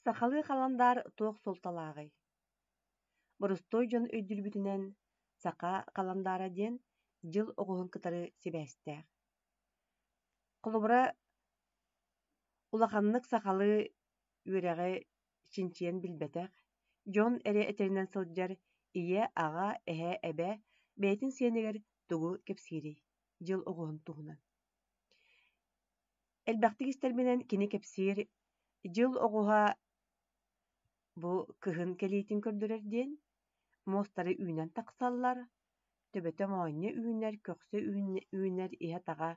Сахалыы халандаар туох суолталааҕый? Боростуой дьон өйдүүрбүтүнэн, саха халандаара диэн дьыл оҕуһун кытары сибээстээх. Холобура, улаханнык сахалыы үөрэҕи чинчийэн билбэтэх, дьон эрэ этэринэн сылдьар ийэ, аҕа, эһээ, эбээ бэйэтин сиэнигэр тугу кэпсиирий дьыл оҕуһун туһунан. Элбэхтик истэрбинэн кини кэпсиир дьыл оҕуһа бу кыһын кэлиитин көрдөрөр диэн, муостары үүнэн тахсаллар, төбөтө моонньо үүнэр, көхсө үүнэр, иһэ-атаҕа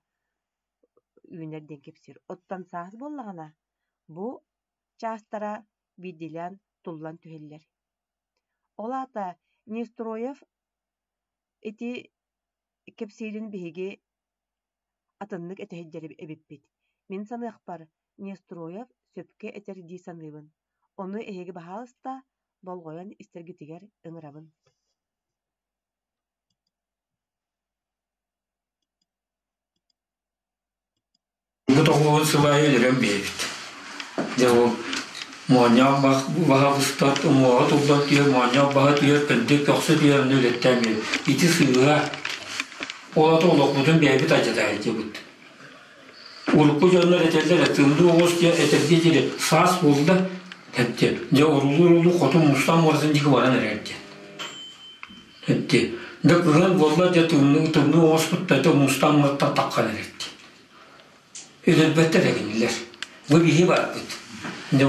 үүнэр диэн кэпсиир. Оттон саас буоллаҕына, бу чаастара биирдиилээн туллан түһэллэр. Ол аата Нестроев ити кэпсиирин биһиги атыннык этэ сылдьар эбиппит. Мин саныахпар, Нестроев сөпкө этэр дии саныыбын. Ону эһиги баһаалыста болҕойон истэргитигэр ыҥырабын. Бу тоҕуһун сыл аайы өлөрөн биэрэбит. Дьэ ол моонньоох баһа быстар, уҥуоҕа туллан түһэр, моонньоох баһа түһэр, кырдьык көхсө түһэр, онно үлэттээн биэрэбит. Ити сыыһа. Ол ата олохпутун бэйэбит алдьатаайдыбыт. Урукку дьоннор этэллэр тымныы оҕус диэн этэргэ диэри саас буолла эттэ. Дьэ орулуу-орулуу хотун мустан муоратын диэки баран эрэр диэн. Эттэ. Дьэ кыһын буолла дьэ тымныы тымныы оҕуспут да мустан муораттан таххан эрэр диэн. Өлөрбөттөр да кинилэр. Бу биһи барбыт. Дьэ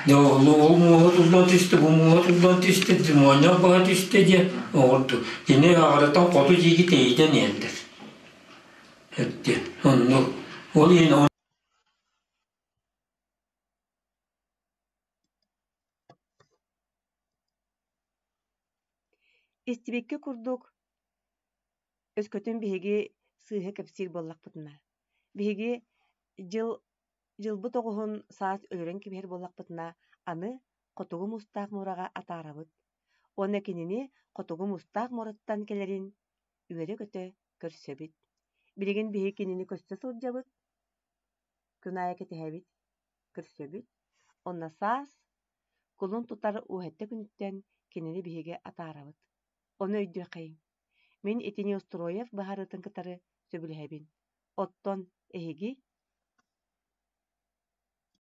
дьэ ол муоһа туллан түстэ, бу муоһа туллан түстэ, моонньоох баһа түстэ диэн оҕорду. Кини аҕарытан хоту диэки тэйитэн иһэллэр. Эттэ. Оннук. Ол иһин Истибиккэ курдук, өскөтүн биһиги сыыһа кэпсиир буоллахпытына, биһиги дьыл дьылбыт оҕуһун саас өлөрөн кэбиһэр буоллахпытына, аны Хотугу Муустаах муораҕа атаарабыт уонна кинини Хотугу Муустаах муораттан кэлэрин үөрэ-көтө көрсөбүт. Билигин биһиги кинини көрсө сылдьабыт, күн аайы кэтэһэбит, көрсөбүт. Онно саас кулун тутар уһэттэ күнүттэн кинини биһиги атаарабыт. Ону өйдүөххэйиҥ. Мин ити Неустроев быһаарыытын кытары сөбүлэһэбин. Оттон эһиги?